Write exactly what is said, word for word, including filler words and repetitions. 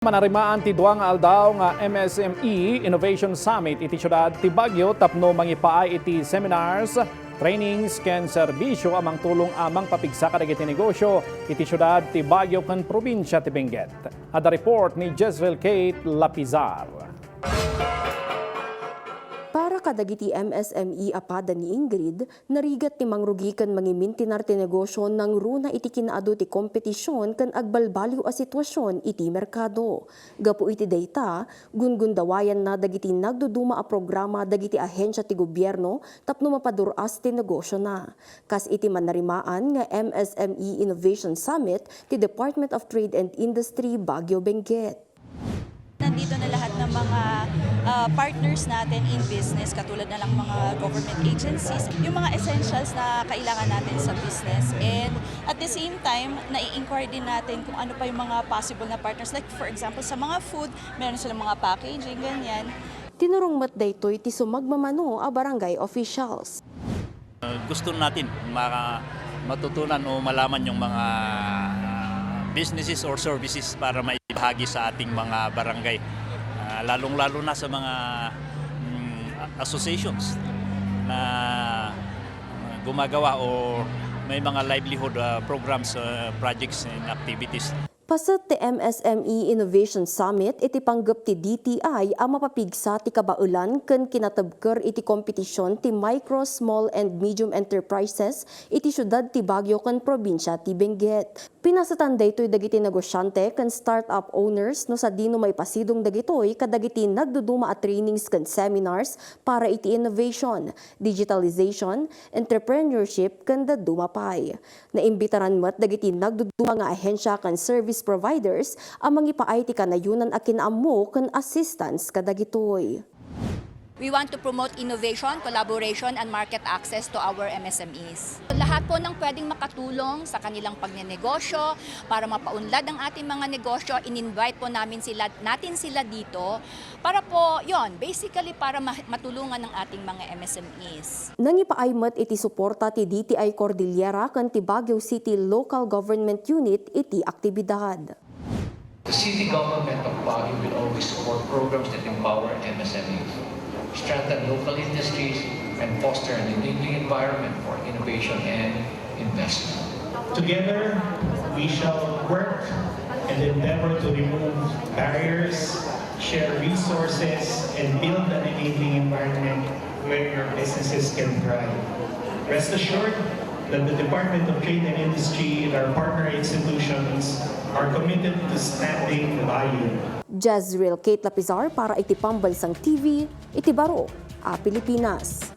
Manarimaan ti dua nga aldaw nga M S M E Innovation Summit iti siudad ti Baguio tapno mangipaay iti seminars, trainings ken serbisio a mangtulong a mangpapigsa kadagiti negosyo iti siudad ti Baguio ken probinsia ti Benguet. Adda report ni Jezreel Kate Lapizar. Para kadagiti M S M E a pada ni Ingrid, narigat ti mangrugi ken mangimintinar ti negosio nangruna iti kinaadu ti kompetision ken agbalbaliw a situasion iti merkado. Gapu iti dayta, gungundawayanna dagiti nagduduma a programa dagiti ahensia ti gobierno tapno mapadur-as ti negosiona. Kas iti manarimaan nga M S M E Innovation Summit ti Department of Trade and Industry Baguio Benguet. Nandito na lahat ng mga, ah, partners natin in business, katulad na lang mga government agencies, yung mga essentials na kailangan natin sa business. And at the same time, nai-inquire din natin kung ano pa yung mga possible na partners. Like, for example, sa mga food, meron silang mga packaging, ganyan. Tinurong met daytoy ti sumagmamano a barangay officials. Uh, gusto natin ma- matutunan o malaman yung mga businesses or services para maibahagi sa ating mga barangay. Ah, lalong-lalo na sa mga, mm, associations na gumagawa o may mga livelihood, ah, programs, ah, projects and activities. Paset ti M S M E Innovation Summit iti panggep ti D T I a mapapigsa ti kabaelan ken kinatebker iti kompetision ti Micro, Small and Medium Enterprises iti siudad ti Baguio ken probinsia ti Benguet. Pinasetan daytoy dagiti negosiante ken startup owners no sadino maipasidong dagitoy kadagiti nagduduma a trainings ken seminars para iti innovation, digitalization, entrepreneurship ken dadduma pay. Naimbitaran met dagiti nagduduma nga ahensia ken service providers a mangipaay ti kanayonan a kinaammo ken assistance kadagitoy. We want to promote innovation, collaboration, and market access to our M S M Es. Lahat po ng pwedeng makatulong sa kanilang pagnenegosyo para mapaunlad ang ating mga negosyo, in-invite po namin sila, natin sila dito para po, yon, basically para ma- matulungan ang ating mga M S M Es. Nangipaay met iti suporta ti D T I Cordillera ken ti Baguio City Local Government Unit iti aktibidad. The city government of Baguio will always support programs that empower M S M Es, strengthen local industries, and foster an enabling environment for innovation and investment. Together, we shall work and endeavor to remove barriers, share resources, and build an enabling environment where your businesses can thrive. Rest assured that the Department of Trade and Industry and our partner institutions are committed to standing by you. Jezreel Kate Lapizar para iti Pambansang T V, iti baro a Pilipinas.